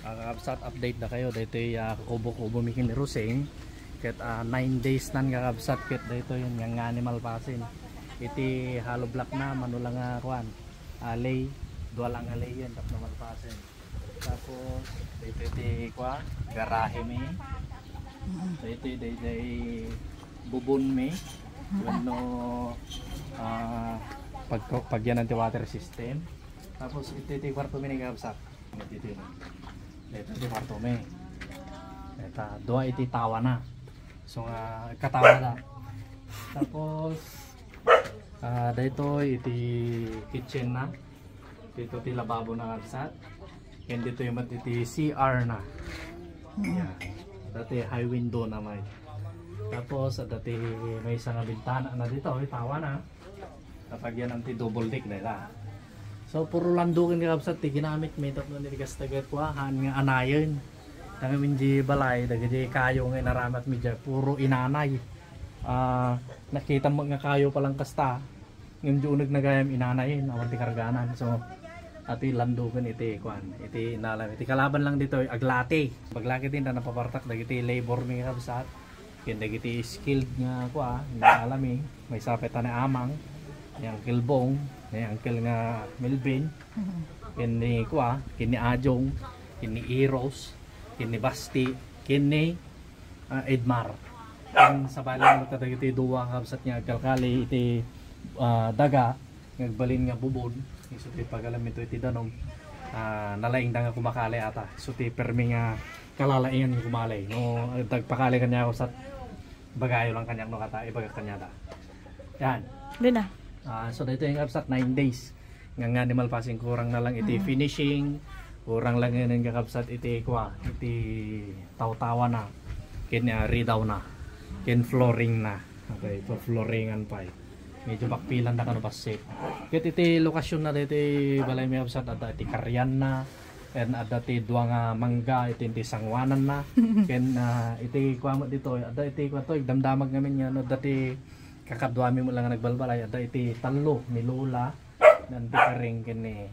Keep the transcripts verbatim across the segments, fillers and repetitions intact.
Ah, kakabsat, update dakayo. Daytoy, ah, kubo-kubo mi ken ni Rosing. Ket, ah, nine days nan, kakabsat, ket daytoy nga, nga animal pasin. Iti hollow block na, mano lang nga kuan. Alay, dua lang alay yan, tapno malpasen. Tapos, daytoy ti kuan, garahe mi. Daytoy, daytoy, bubon mi. Wenno, ah, pag, pagyanan ti water system. Tapos, iti ti kwarto mi ni kabsat. Daytoy na. Daytoy ti kwarto mi. Dayta, dua iti tawana. So nga, katawa na. Tapos, ah, daytoy iti kitchen na. Daytoy ti lababo na kabsat. Ken daytoy met iti C R na. Yan. Dayta high window na may. Tapos, dayta maysa nga bintana na daytoy, tawana. Kapag yan ang ti double deck na ila. So, puro landuken nga kabsat ti ginamit mi tapno ni kasta ket kuan nga anayen. Tangamin di balay, dagiti kayo nga inaramat mi diay, puro inanay. Ah, nakita mo nga kayo palang kasta. Ngem di uneg na gayam inanayen, awan ti karganan. So, ati landuken iti kuan, iti inalam. Iti kalaban lang ditoy, aglati. Baglaki din na napapartak dagiti labor mi nga kabsat. Ken dagiti skilled nga kua, nga alami, maysa pay ta ni Amang, ni Uncle Bong, ni Uncle nga Melvin, ken ni kua, ken ni Ajong, ken ni Iros, ken ni Basti, ken ni, ah, Edmar. Ken sabali met kadagiti dua nga kabsat nga agkalkali iti, ah, daga, nga agbalin nga bubon, isu ti pagalam ito iti danum, ah, nalaingda nga kumakali ata. Isu ti permi nga kalalaingan nga kumakali. No, dagpakali kaniak, sat bagayo lang kaniak no kata, ibagak kaniada. Yan. Di na. Ah, so daytoy nga kabsat, nine days. Nga, nga animal pasin, kurang na lang iti Mm. finishing, kurang lang ngayon nga kabsat iti kua, iti tawtawa na, ken, ah, ridaw na, ken flooring na. Okay, pa-flooringan pay. Medyo bakpilan na kano bassit. Ket iti lokasyon na daytoy balay mi kabsat, adda iti karian na, ken adda ti dua nga mangga, iti, iti sanguanan na. Ken, ah, iti kua met ditoy, adda iti kua to, igdamdamag ngamin nga, no, adda ti kakaduami met lang nga nagbalbalay, adda iti tallo, ni Lola, nan ti Karing, ken ni,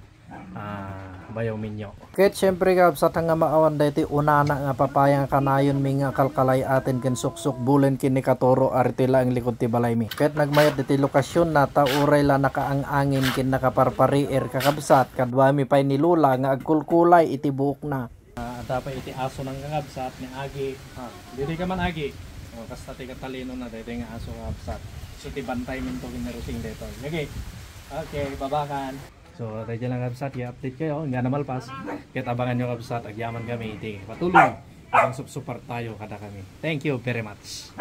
ah, Bayaw Minyo. Ket siempre, kabsat, nga maawan daytoy unana nga papaya nga kanayon mi nga kalkalay-aten ken suksok bulen ken ni Katoro, ariti laeng likod ti balay mi. Ket nagmayat ditoy lokasyon na, ta uray la nakaang-angin ken nakaparpariir, kakabsat, kaduami pay ni Lola nga agkulkulay iti buokna. Ah, adda pay iti aso nan kakabsat ni Agi. Ah, diri ka man, Agi. Oh, kasta ti katalino na daytoy nga aso, kakabsat. So, ti bantay minto ken ni Rosing daytoy. Lagi. Okay, babakan. So, daytoy lang, kabsat, i-update kayo. Nga namalpas. Ket abangan nyo, kabsat, agyaman kami iti patuloy. Ibang supsuportayo kada kami. Thank you very much.